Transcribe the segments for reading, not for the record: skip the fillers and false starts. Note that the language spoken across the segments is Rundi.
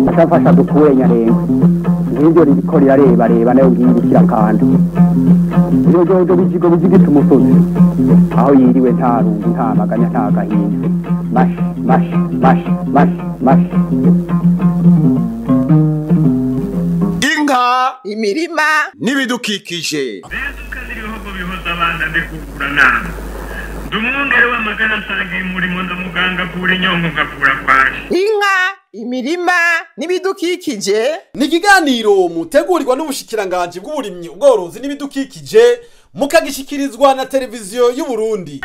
Ashafasha dukure Nyarengwe ngiryo ririko rirarebareba nayo ngiyi kirakanda ibijojo bijigo bijigita umusozi aho yiriwe nta rungu nta maganya nta gahinda mashi mashi mashi mashi mashi. Inka, imirima n'ibidukikije. Inka, imirima n'ibidukikije ni ikiganiro mutegurirwa n'ubushikiranganje bw'uburimyi, ubworozi n'ibidukikije, mukagishikirizwa na televiziyo y'u Burundi.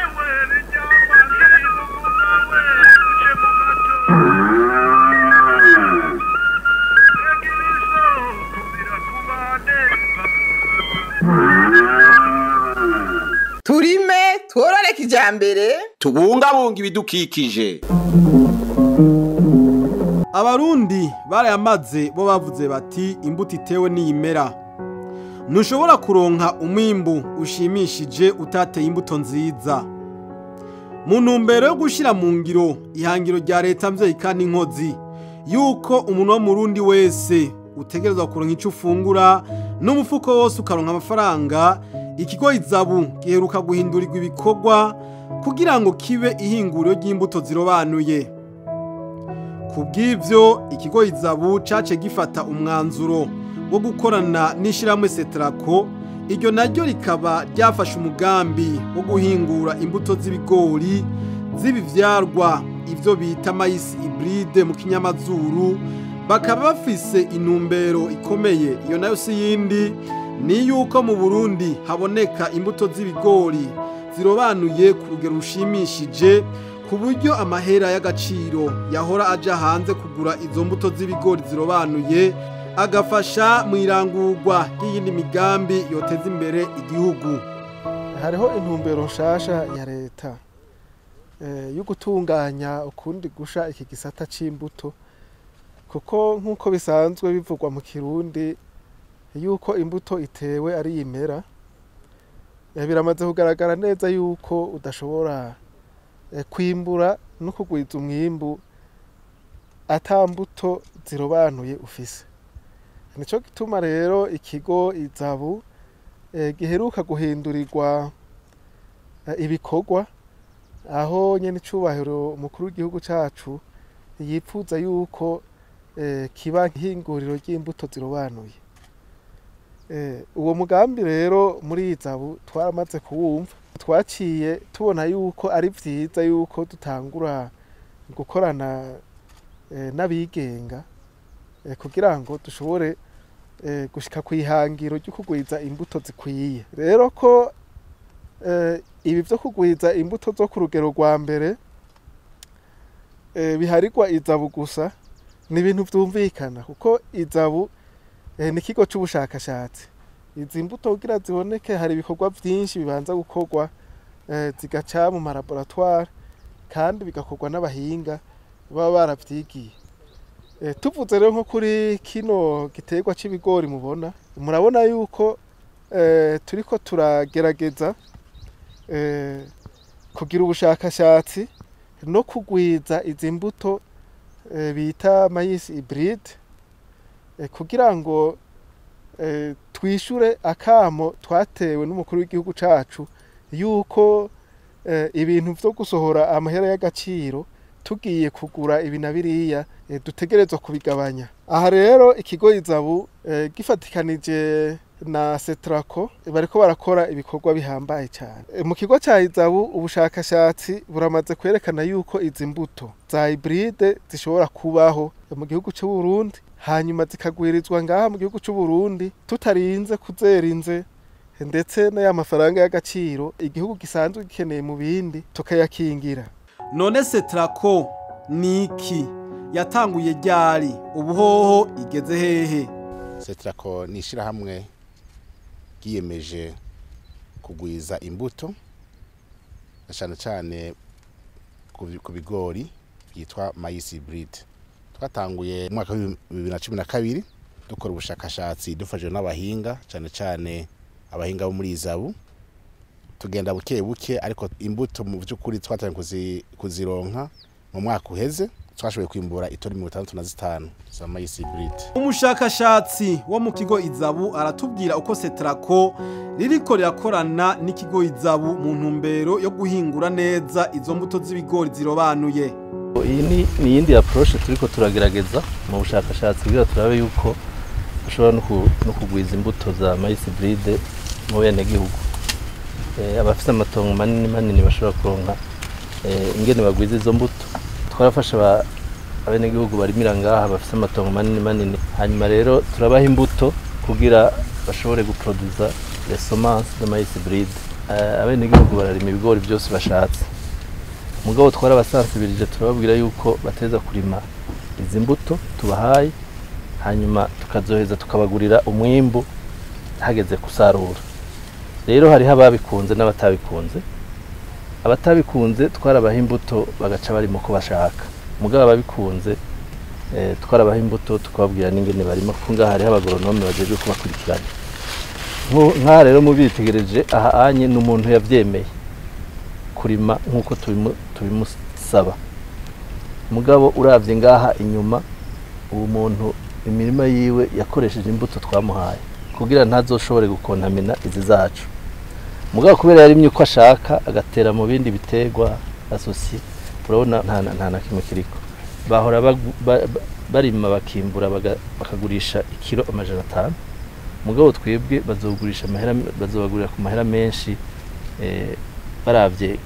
Turime tworore kijambere, tubungabunga ibidukikije. Abarundi barayamaze bo bavuze bati imbuto itewe niyimera. Ntushobora kuronka umwimbu ushimishije utateye imbuto nziza. Mu ntumbero yo gushira mu ngiro ihangiro rya leta mvyeyi kandi inkozi yuko umuntu wo Murundi wese utegerezwa kuronka ico ufungura n'umufuko wose ukaronka amafaranga, ikigo Izabu giheruka guhindurirwa ibikorwa kugira ngo kibe ihinguriro ry'imbuto zirobanuye. Kubw'ivyo ikigo Izabu cace gifata umwanzuro wo gukorana n'ishirahamwe Setrako, iryo naryo rikaba ryafashe umugambi wo guhingura imbuto z'ibigori z'ibivyarwa ivyo bita maïs hybride mu kinyamazuru, bakaba bafise intumbero ikomeye. Iyo nayo si yindi, ni yuko mu Burundi haboneka imbuto z'ibigori zirobanuye ku rugero rushimishije, ku buryo amahera y'agaciro yahora aja hanze kugura izo mbuto z'ibigori zirobanuye agafasha mu irangurwa ry'iyindi migambi yoteza imbere igihugu. Hariho intumbero nshasha ya leta yo gutunganya ukundi gusha iki gisata c'imbuto, kuko nk'uko bisanzwe bivugwa mu Kirundi yuko imbuto itewe ari imera, biramaze kugaragara neza yuko udashobora kwimbura no kugwiza umwimbu ata mbuto zirobanuye ufise. Nico gituma rero ikigo Izabu giheruka guhindurirwa ibikorwa, aho nyene icubahiro umukuru w'igihugu cacu yipfuza yuko kiba ihinguriro ry'imbuto zirobanuye. Uwo mugambi rero muri Izabu twaramaze kuwumva, twaciye tubona yuko ari vyiza yuko dutangura gukorana n'abigenga kugira ngo dushobore gushika kwihangiro ryo kugwiza imbuto zikwiye. Rero ko ibi vyo kugwiza imbuto zo ku rugero rwa mbere biharigwa Izabu gusa, ni ibintu vyumvikana kuko Izabu ni ikigo c'ubushakashatsi. Izi mbuto kugira ziboneke hari ibikorwa vyinshi bibanza gukorwa, zigaca mu malaboratoire kandi bigakorwa n'abahinga baba baravyigiye. Tuvuze rero nko kuri kino giterwa c'ibigori mubona, murabona yuko turiko turagerageza kugira ubushakashatsi no kugwiza izi mbuto bita maïs hybride, kugira ngo twishure akamo twatewe n'umukuru w'igihugu cacu yuko ibintu vyo gusohora amahera y'agaciro tugiye kugura ibi na biriya dutegerezwa kubigabanya. Aha rero ikigo Izabu gifatikanije na Setrako bariko barakora ibikorwa bihambaye cyane. Mu kigo ca Izabu ubushakashatsi buramaze kwerekana yuko izi mbuto za hybride zishobora kubaho mu gihugu c'u Burundi, hanyuma zikagwirizwa ngaha mu gihugu c'u Burundi tutarinze kuzerinze, ndetse n'aya mafaranga y'agaciro igihugu gisanzwe gikeneye mu bindi tukayakingira. None Setrako ni iki? Yatanguye ryari? Ubuhoho igeze hehe? Setrako ni ishirahamwe ryiyemeje kugwiza imbuto cyane cyane ku bigori byitwa maïs hybride. Twatanguye mu mwaka wa 2012 dukora ubushakashatsi dufashijwe n'abahinga cyane cyane abahinga bo muri Izabu, tugenda buke buke, ariko imbuto mu by'ukuri twatangiye kuzironka mu mwaka uheze. Twashoboye kwimbura itoni 65 za maïs hybride. Umushakashatsi wo mu kigo Izabu aratubwira uko Setrako ririko rirakorana n'ikigo Izabu mu ntumbero yo guhingura neza izo mbuto z'ibigori zirobanuye. Iyi ni iyindi approche turiko turagerageza mu bushakashatsi kugira turabe yuko dushobora no kugwiza imbuto za maïs hybride mu bene gihugu. Abafite amatongo manini manini bashobora kuronka ingene bagwiza izo mbuto. Twarafasha abene gihugu barimira ngaha bafite amatongo manini manini, hanyuma rero turabaha imbuto kugira bashobore guproduza les semences de maïs hybride. Abene gihugu bararima ibigori byose bashatse, mugabo twarabasansibirije turababwira yuko bateza kurima izi mbuto tubahaye, hanyuma tukazoheza tukabagurira umwimbu hageze kusarura. Rero hariho ababikunze n'abatabikunze. Abatabikunze twarabaha imbuto bagaca barimo ko bashaka, mugabo ababikunze twarabaha imbuto tukababwira n'ingene barimo, kuko ngaha hariho abagoronome bajejwe kubakurikirana. Nka rero mubitegereje aha anye n'umuntu yavyemeye kurima nkuko tubimusaba, mugabo uravye ngaha inyuma uwo muntu imirima yiwe yakoresheje imbuto twamuhaye kugira ntazoshobore gukontamina izi zacu, mugabo kubera yarimye uko ashaka agatera mu bindi biterwa asosi, urabona nta na kimwe kiriko. Bahora barima bakimbura bakagurisha ikiro 500, mugabo twebwe bazogurisha amahera, bazobagurira ku mahera menshi, baravye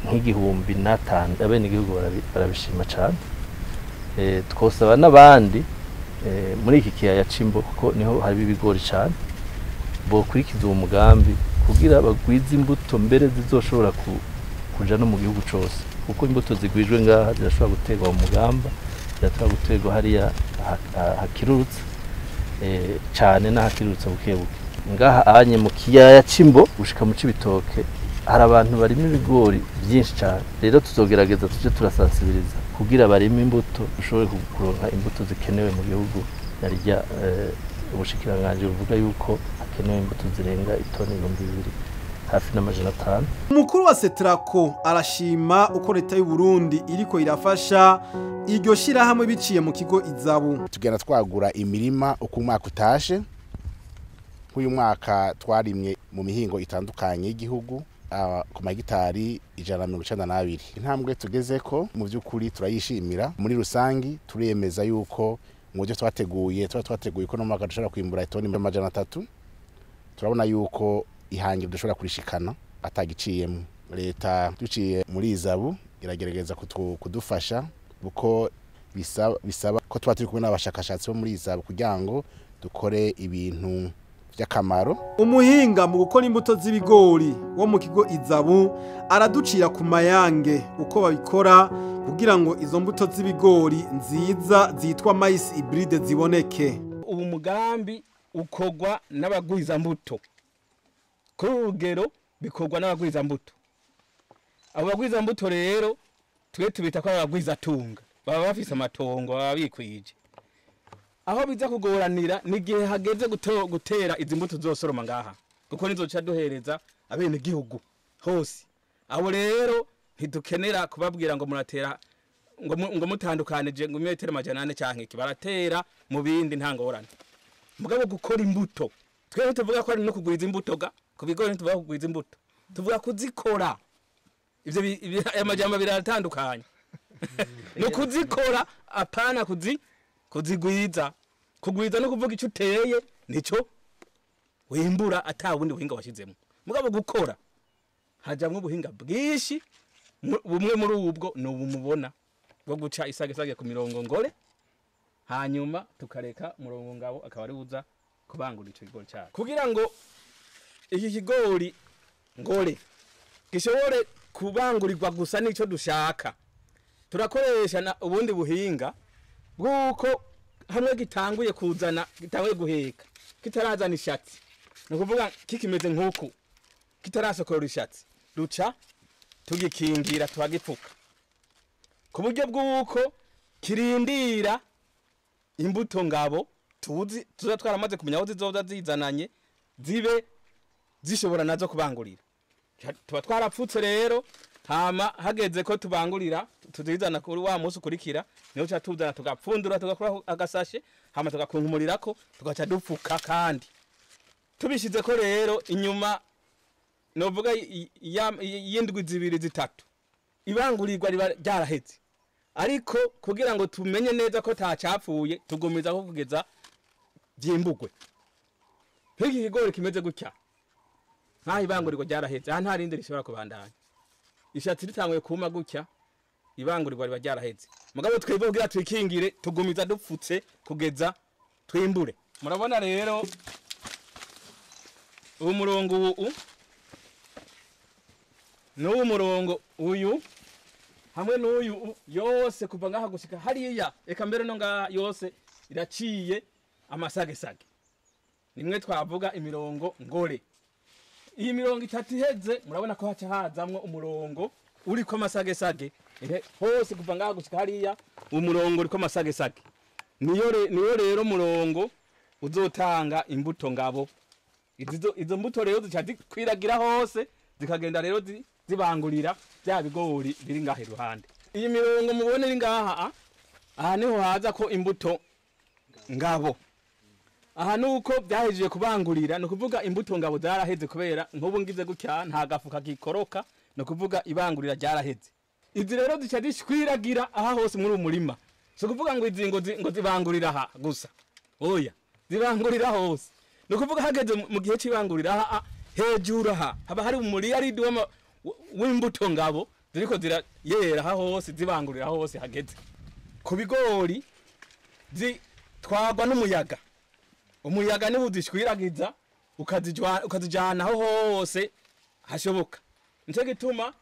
nk'1005. Abene igihugu barabishima cyane. Twosaba n'abandi muri iki kiyaya c'Imbo, kuko niho hari ibigori cyane, bokurikiza uwo mugambi kugira bagwize imbuto mbere zizoshobora kuja no mu gihugu cose, kuko imbuto zigwijwe ngaha zirashobora guterwa mu Mugamba, zirashobora guterwa hariya hakirurutse cyane n'ahakirurutse buke buke. Ngaha anye mu kiyaya c'Imbo gushika mu Cibitoke hari abantu barima ibigori byinshi cyane. Rero tuzogerageza tuje turasansibiriza kugira barima imbuto, ushobore kuronka imbuto zikenewe mu gihugu. Narijya ubushikiranganje buvuga yuko hakenewe imbuto zirenga itoni 2000 hafi n'500. Umukuru wa Setrako arashima uko leta y'u Burundi iriko irafasha iryo shirahamwe biciye mu kigo Izabu. Tugenda twagura imirima uko umwaka utashe. Nk'uyu mwaka twarimye mu mihingo itandukanye y'igihugu ku magitari 192. Intambwe tugezeko mu by'ukuri turayishimira. Muri rusangi turiyemeza yuko mu byo twateguye ko no mwaka dushobora kwimbura itoni 300. Turabona yuko ihangiro dushobora kurishikana atagiciyemo. Leta duciye muri Izabu iragerageza kudufasha, kuko bisaba ko tuba turi kumwe n'abashakashatsi bo muri Izabu kugira ngo dukore ibintu by'akamaro. Umuhinga mu gukora imbuto z'ibigori wo mu kigo Izabu araducira ku mayange uko babikora kugira ngo izo mbuto z'ibigori nziza zitwa maïs hybride ziboneke. Ubu mugambi ukogwa n'abagwiza mbuto, kuri urugero bikorwa n'abagwiza mbuto. Abo bagwiza mbuto rero twe tubita ko abagwiza tunga, baba bafise amatongo, baba bikwije. Aho biza kugoranira ni gihe hageze gutera izi mbuto zosoroma ngaha, kuko nizo ca duhereza abene gihugu hose. Abo rero ntidukenera kubabwira ngo muratera ngo mutandukanije ngo imetero 400 canke iki, baratera mu bindi nta ngorane. Mugabo gukora imbuto twe tuvuga ko ari no kugwiza imbuto ga ku bigori, tuvuga kugwiza imbuto, tuvuga kuzikora. Ivyo amajambo biratandukanye. No kuzikora apana kuzigwiza. Kugwiza no kuvuga ico uteye nico wimbura ata wundi buhinga washizemo. Mugabo gukora hajamwe ubuhinga bwinshi, bumwe muri ubwo ni ubumubona bwo guca isagesage ku mirongo ngore, hanyuma tukareka murongo ngabo akaba ari uza kubangura ico kigori cyacu, kugira ngo iki kigori ngore gishobore kubangurirwa gusa nico dushaka. Turakoresha na ubundi buhinga bwuko hamwe gitanguye kuzana, gitanguye guheka kitarazana ishatsi, ni ukuvuga kikimeze nkuku kitarasokorora ishatsi, duca tugikingira tuhagipfuka ku buryo bw'uko kirindira imbuto ngabo tuzi tuza twaramaze kumenya aho zizoza zizananye, zibe zishobora nazo kubangurira. Tuba twarapfutse rero Hama hageze ko tubangurira tuzizana kuri wa munsi ukurikira, niho ca tuzana tugapfundura tugakora agasashe, hama tugakunkumurirako tugaca dupfuka. Kandi tubishize ko rero inyuma novuga y'indwi 2 3 ibangurirwa riba ryaraheze, ariko kugira ngo tumenye neza ko tacapfuye tugumiza ko kugeza byimbugwe. Nk'iki kigori kimeze gutya nkaho ibangurirwa ryaraheze, aha nta rindi rishobora kubandanya. Ishatsi ritanguye kuma gutya ibangurirwa riba ryaraheze, mugabo twebwe kugira twikingire tugumiza dupfutse kugeza twimbure. Murabona rero uwo murongo ubu n'uwo murongo uyu hamwe n'uyu yose kuva ngaha gushika hariya, eka mbere no ngaha yose iraciye amasagesage. Nimwe twavuga imirongo ngore. Iyi mirongo 3 iheze murabona ko haca hazamwo umurongo uriko amasagesage hose kuva ngaha gushika hariya, umurongo uriko amasagesage. Niyo rero murongo uzotanga imbuto ngabo. Izo mbuto rero zica zikwiragira hose zikagenda rero zibangurira bya bigori biri ngaha iruhande. Iyi mirongo mubone iri ngaha, aha niho haza ko imbuto ngabo. Aha nuko byahejeje kubangurira, no kuvuga imbuto ngabo zaraheze, kubera nkubu ngize gutya nta gafuka gikoroka, no kuvuga ibangurira ryaraheze. Izi rero zica zishwiragira aha hose muri umurima. So kuvuga ngo izi ngo zibangurira aha gusa, oya zibangurira hose. No kuvuga hageze mu gihe cy'ibangurira aha hejuru aha haba hari umuriyaridi w'imbuto ngabo ziriko zirayera aha hose zibangurira hose hageze. Ku bigori zitwagwa n'umuyaga, umuyaga niwo uzishwiragiza ukazijana aho hose hashoboka. Nico gituma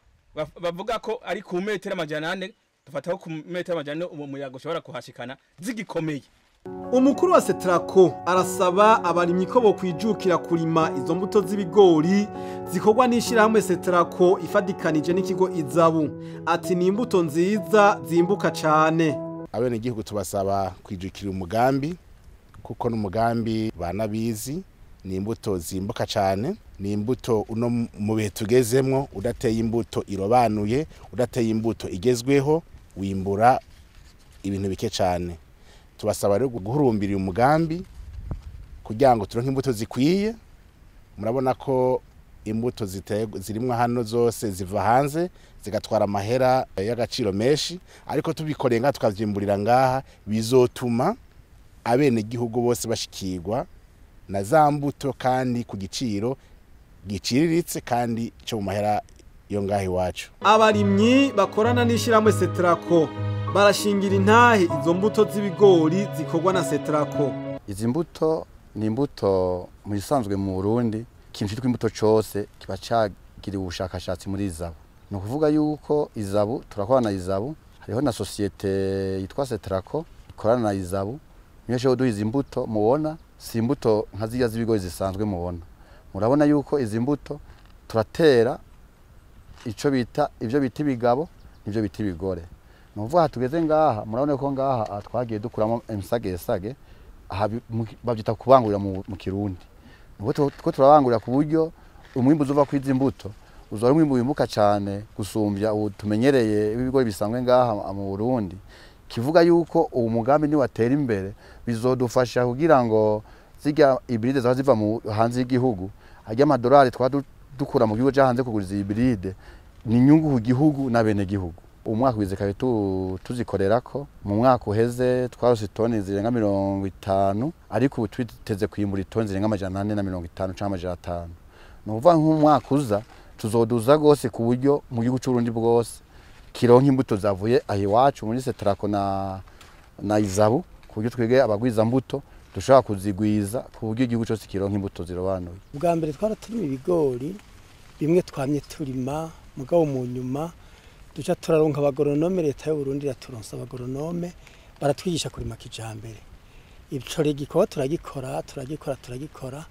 bavuga ko ari ku metero 400, dufataho ku metero 400 umuyaga ushobora kuhashikana zigikomeye. Umukuru wa Setrako arasaba abarimyi ko bokwijukira kurima izo mbuto z'ibigori zikorwa n'ishirahamwe Setrako ifadikanije n'ikigo Izabu. Ati ni imbuto nziza zimbuka cane. Abene igihugu tubasaba kwijukira umugambi, kuko n'umugambi banabizi ni imbuto zimbuka cane, ni imbuto uno mu bihe tugezemwo udateye imbuto irobanuye, udateye imbuto igezweho wimbura ibintu bike cane. Tubasaba rero guhurumbira umugambi kugira ngo turonke imbuto zikwiye. Murabona ko imbuto zirimwa hano zose ziva hanze zigatwara amahera y'agaciro menshi, ariko tubikoreye ngaha tukavyimburira ngaha bizotuma abene gihugu bose bashikirwa na za mbuto kandi ku giciro giciriritse kandi cyo mu mahera yo ngaha iwacu. Abarimyi bakorana n'ishirahamwe Setrako barashingira intahe izo mbuto z'ibigori zikorwa na Setrako. Izi mbuto ni imbuto mu bisanzwe mu Burundi, ikintu cyitwa imbuto cyose kiba cagiriwe ubushakashatsi muri Izabu. Ni ukuvuga yuko Izabu turakorana na Izabu, hariho na sosiyete yitwa Setrako ikorana na Izabu. Niyo cyo duha izi mbuto mubona, si imbuto nka zirya z'ibigori zisanzwe mubona. Murabona yuko izi mbuto turatera ico bita ivyo bita ibigabo nivyo bita ibigore. Nuvuga tugeze ngaha murabona ko ngaha twagiye dukuramo imisagesage, aha bavyita kubangurira mu Kirundi. Nuko two turabangurira ku buryo umwimbu uzuva kwizi imbuto uzora umwimbu wimbuka cyane gusumbya utumenyereye ibigori bisanzwe ngaha mu Burundi. Kivuga yuko uwo mugambi ni watera imbere bizodufasha kugira ngo zirya hybride zaba ziva mu hanze y'igihugu, ajya amadolari twadukura mu gihugu cyo hanze kuguriza hybride ni inyungu ku gihugu n'abene gihugu. Umwaka wize kabe tuzikorerako, mu mwaka uheze twarose itoni zirenga 50, ariko ubu twiteze kwimbura itoni zirenga 450 canke 500. Ni ukuvuga nk'umwaka uza tuzoduza gose ku buryo mu gihugu c'Uburundi bwose kironka imbuto zavuye aho iwacu muri Setrako na Izabu, ku buryo twege abagwiza mbuto dushobora kuzigwiza ku buryo igihugu cyose kironka imbuto zirobanuye. Ubwa mbere twaraturima ibigori bimwe twamye turima, mugabo mu nyuma duca turaronka abagoronome, leta y'u Burundi iraturonsa abagoronome baratwigisha kurima kijambere. Ico gikorwa turagikora.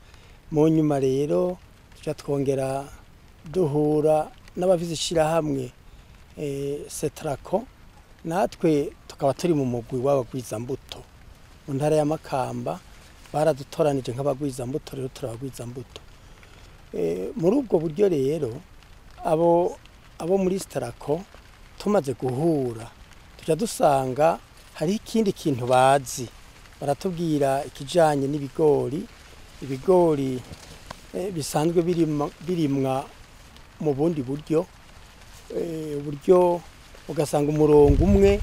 Mu nyuma rero duca twongera duhura n'abavize ishirahamwe Setrako, natwe tukaba turi mu mugwi w'abagwiza mbuto mu ntara ya Makamba. Baradutoranije nk'abagwiza mbuto, rero turabagwiza mbuto. Muri ubwo buryo rero abo Abo muri Setraco tumaze guhura tuja dusanga hari ikindi kintu bazi, baratubwira ikijanye n'ibigori, ibigori bisanzwe birimwa mu bundi buryo, uburyo ugasanga umurongo umwe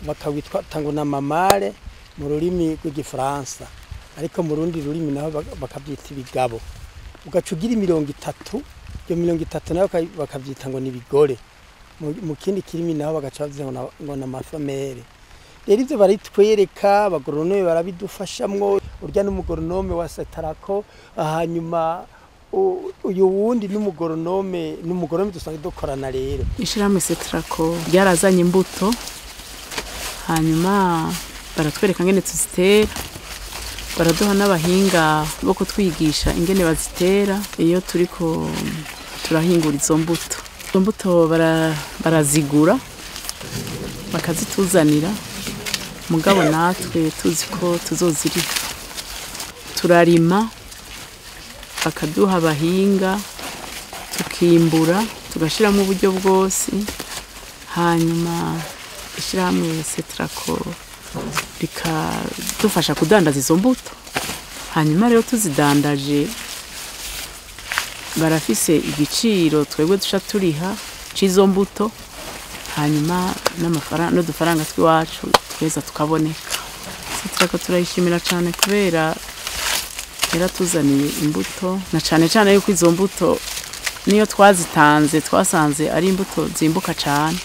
bakawitwa tango na mamare mu rurimi rw'igifaransa, ariko mu rundi rurimi naho bakabyita ibigabo. Ugaca ugira imirongo itatu, iyo mirongo itatu nayo bakabyita ngo ni ibigore, mu kindi kirimi naho bagaca bavuga ngo ni amafamere. Rero ivyo baritwereka, abagoronome barabidufashamwo, urya n'umugoronome wa Setraco, hanyuma uyu wundi n'umugoronome dusanzwe dukorana. Rero ishirahamwe Setraco ryarazanye imbuto, hanyuma baratwereka ingene tuzitera, baraduha n'abahinga bo kutwigisha ingene bazitera iyo turiko turahingura izo mbuto. Izo mbuto barazigura bakazituzanira, mugabo natwe tuzi ko tuzoziriha. Turarima bakaduha abahinga, tukimbura, tugashiramo uburyo bwose, hanyuma ishirahamwe Setraco rikadufasha kudandaza izo mbuto. Hanyuma rero tuzidandaje barafise igiciro twebwe duca turiha c'izo mbuto, hanyuma n'amafaranga n'udufaranga twiwacu tweza tukaboneka. Setraco turayishimira cane kubera yaratuzaniye imbuto, na cane cane yuko izo mbuto niyo twazitanze twasanze ari imbuto zimbuka cane,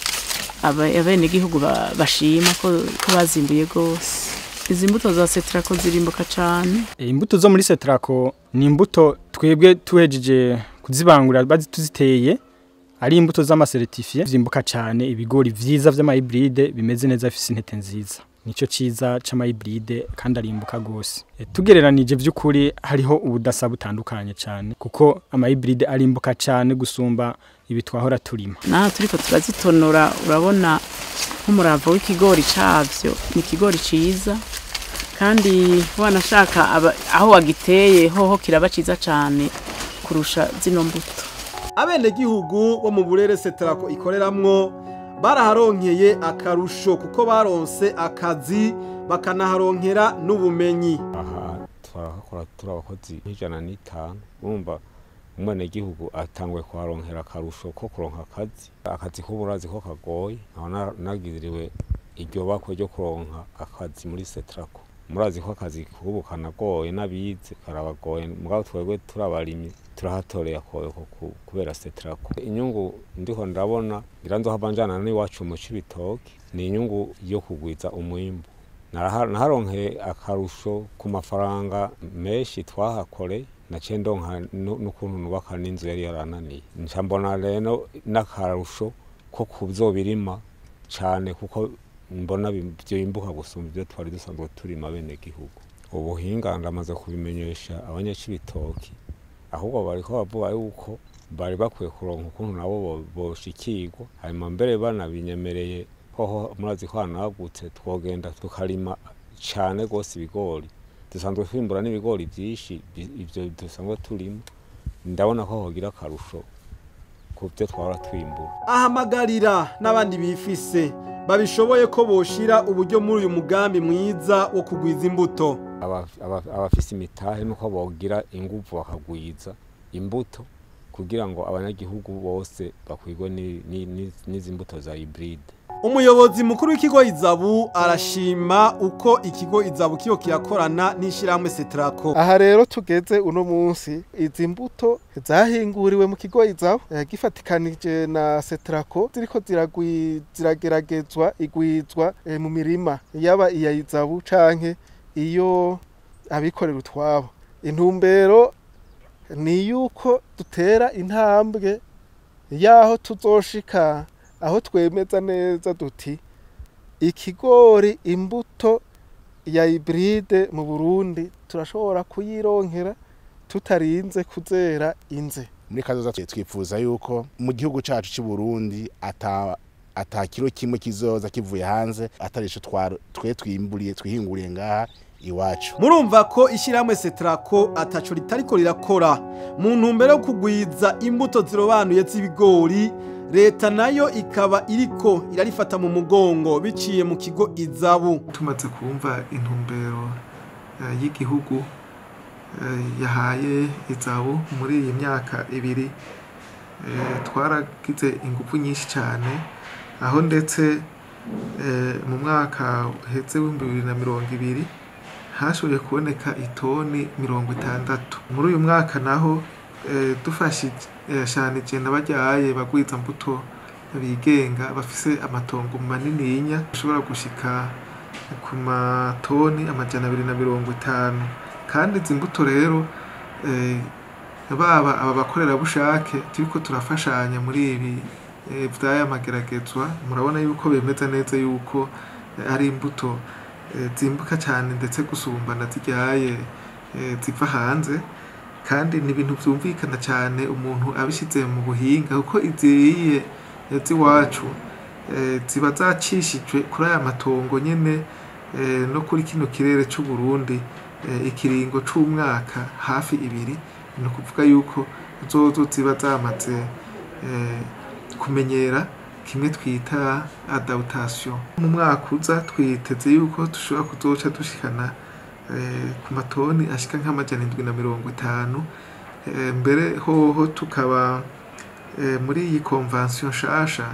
abenegihugu bashima ko bazimbuye gose. Izi mbuto za Setraco zirimbuka cane. Imbuto zo muri Setraco ni imbuto twebwe tuhejeje kuzibangura tuziteye, ari imbuto z'amasertifiye zimbuka cane, ibigori vyiza vy'amahybride bimeze neza bifise intete nziza. Nico ciza c'amahybride kandi arimbuka gose. Tugereranije vy'ukuri hariho ubudasa butandukanye cane, kuko amahybride arimbuka cane gusumba ibi twahora turima. Naho turiko turazitonora, urabona nk'umurava w'ikigori cavyo ni ikigori ciza, kandi wanashaka aho wagiteye hoho kiraba ciza cane kurusha zino mbuto. Abenegihugu bo mu burere Setraco ikoreramwo baraharonkeye akarusho, kuko baronse akazi bakanaharonkera n'ubumenyi. Aha twarakora turi abakozi 105, urumva umwenegihugu atangwe kuharonkera akarusho ko kuronka akazi. Akazi k'uburazi ko kagoye, aho nagiriwe iryo bakwe ryo kuronka akazi muri Setraco. Murazi ko akazi kubu kanagoye, n'abize karabagoye, mugabo twebwe turabarimye turahatoreye akoyoko kubera Setraco. Inyungu ndiho ndabona ngira nzohava njana n'iwacu mu Cibitoke, ni inyungu yo kugwiza umwimbu. Naharonkeye akarusho ku mafaranga menshi twahakoreye, naciye ndonka n'ukuntu nubaka n'inzu yari yarananiye. Nca mbona rero n'akarusho ko kuzobirima cane, kuko mbona vyimbuka gusumba ivyo twari dusanzwe turima abenegihugu. Ubuhinga ndamaze kubimenyesha abanyacibitoki, ahubwo bariko bavuga yuko bari bakwiye kuronka ukuntu nabo boshikirwa, hanyuma mbere banabinyemereye hoho murazi ko hanagutse twogenda tukarima cane gose ibigori. Dusanzwe twimbura n'ibigori vyinshi ivyo dusanzwe turima, ndabona ko hogira akarusho ku byo twahora twimbura. Ahamagarira n'abandi bifise babishoboye ko boshira uburyo muri uyu mugambi mwiza wo kugwiza imbuto. Abafise imitahe nuko bogira inguvu bakagwiza imbuto kugira ngo abanyagihugu bose bakwigwe n'izi mbuto za hybride. Umuyobozi mukuru w'ikigo Izabu arashima uko ikigo Izabu kiyo kirakorana n'ishirahamwe Setraco. Aha rero tugeze uno munsi, izi mbuto zahinguriwe mu kigo Izabu gifatikanije na Setraco, ziriko zirageragezwa igwizwa mu mirima yaba iya Izabu canke iyo abikorera utwabo. Intumbero ni yuko dutera intambwe yaho tuzoshika aho twemeza neza duti ikigori imbuto ya hybride mu Burundi turashobora kuyironkera tutarinze kuzera inze. Muri kazoza twifuza yuko mu gihugu cacu cy'u Burundi ata kiro kimwe kizoza kivuye hanze atarisho twe twimburiye twihinguriye ngaha iwacu. Murumva ko ishyirahamwe Setraco ataco ritariko rirakora mu ntumbero yo kugwiza imbuto zirobanuye z'ibigori Leta nayo ikaba iriko irarifata mu mugongo biciye mu kigo Izabu. Tumaze kumva intumbero y'igihugu yahaye Izabu muri iyi myaka ibiri, twaragize ingufu nyinshi cyane, aho ndetse mu mwaka uheze w'2020 hashoboye kuboneka itoni 60. Muri uyu mwaka naho dufashanije n'abajyaye bagwiza mbuto bigenga bafise amatongo manininya ashobora gushika ku matoni 250. Kandi izi mbuto rero baba aba bakorerabushake turiko turafashanya muri ibi vy'aya mageragezwa, murabona yuko bemeza neza yuko ari imbuto zimbuka cyane ndetse gusumbana zijyaye ziva hanze. Kandi ni ibintu vyumvikana cyane umuntu abishize mu buhinga, kuko iziye ziwacu ziba zacishijwe kuri aya matongo nyene no kuri kino kirere c'u Burundi ikiringo c'umwaka hafi ibiri. Ni ukuvuga yuko zozo ziba zamaze kumenyera kimwe twita adaptation. Mu mwaka uza twiteze yuko dushobora kuzoca dushikana ku matoni ashika nka 750. Mbere hoho tukaba muri iyi convention nshasha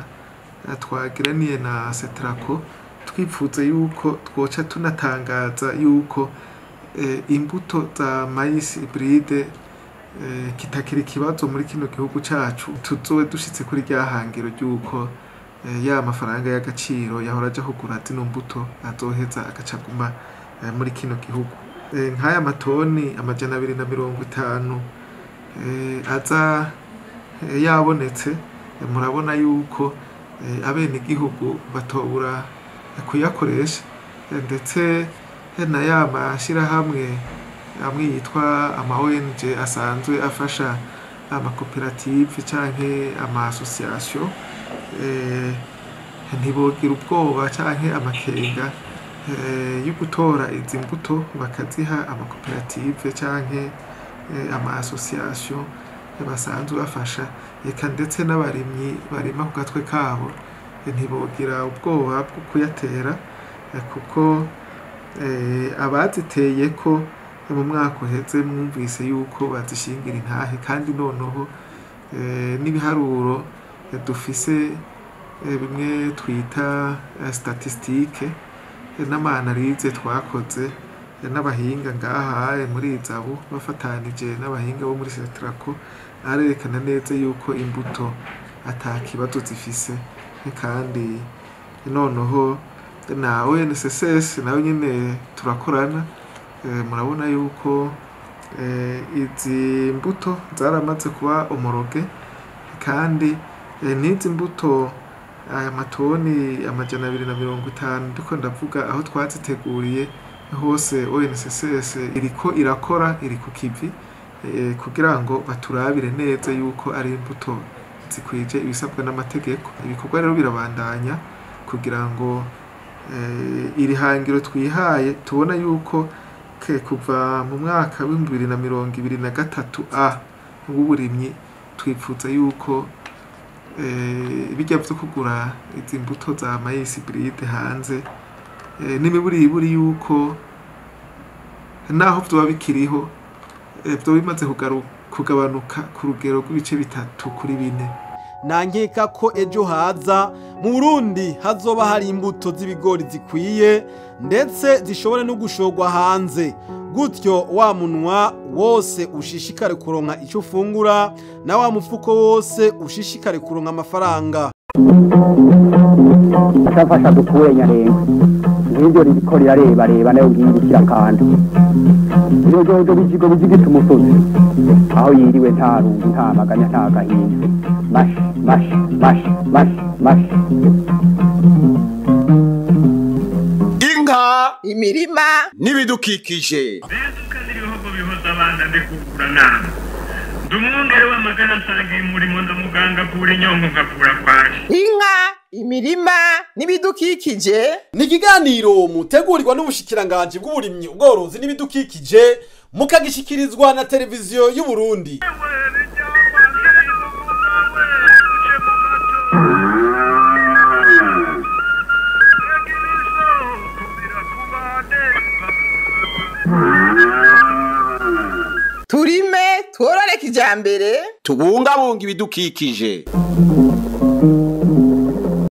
twagiraniye na Setraco, twipfuze yuko twoca tunatangaza yuko imbuto za maïs hybride kitakiri ikibazo muri kino gihugu cacu. Tuzobe dushitse kuri rya hangiro ry'uko ya mafaranga y'agaciro yahora aja kugura zino mbuto azoheza agacaguma muri kino gihugu. Nk'aya matoni 250 aza yabonetse, murabona yuko abenegihugu batobura kuyakoresha, ndetse na ya mashirahamwe amwe yitwa ama ONG asanzwe afasha amakoperative canke ama association, ntibogira ubwoba canke amakenga yo gutora izi mbuto bakaziha amakoperative canke ama association basanzwe bafasha. Eka ndetse n'abarimyi barima ku gatwe kabo ntibogira ubwoba bwo kuyatera, kuko abaziteye ko mu mwaka uheze mwumvise yuko bazishingira intahe. Kandi noneho n'ibiharuro dufise bimwe twita statistique n'amanalize twakoze n'abahinga ngaha muri Izabu bafatanije n'abahinga bo muri Setraco, arerekana neza yuko imbuto ata kibazo zifise. Kandi noneho na ONSS nayo nyene turakorana, murabona yuko izi mbuto zaramaze kuba homologuées. Kandi n'izi mbuto aya matoni 250 ndiko ndavuga, aho twaziteguriye hose ONSS iriko irakora, iri ku kivi kugira ngo baturabire neza yuko ari imbuto zikwije ibisabwa n'amategeko. Ibikorwa rero birabandanya kugira ngo iri hangiro twihaye, tubona yuko kuva mu mwaka w'2023 a w'uburimyi twipfuza yuko bijya vyo kugura izi mbuto za maïs hybride hanze n'imiburiburi yuko naho vyoba bikiriho vyoba bimaze kugabanuka ku rugero rw'ibice 3 kuri 4. Nankeka ko ejo haza mu Burundi hazoba hari imbuto z'ibigori zikwiye ndetse zishobora no gushorwa hanze, gutyo wa munwa wose ushishikare kuronka icyo ufungura na wa mufuko wose ushishikare kuronka amafaranga. Ashafasha dukure Nyarengwe nk'ibyo ririko rirarebareba nayo ngiyi ikirakanda iyo jojo bijigo bijigita umusozi aho yiriwe nta rungu nta maganya nta gahinda. Mash mash mash mash mash. Inka, imirima n'ibidukikije. Ndumwungere w'amagara nsangiye umurimo ndamuganga avura inyongo nkavura kwaje. Inka, imirima n'ibidukikije ni ikiganiro mutegurirwa n'ubushikiranganji bw'uburimyi, ubworozi n'ibidukikije, mukagishikirizwa na televiziyo y'u Burundi. Turime tworore kijambere. Tubungabunga ibidukikije.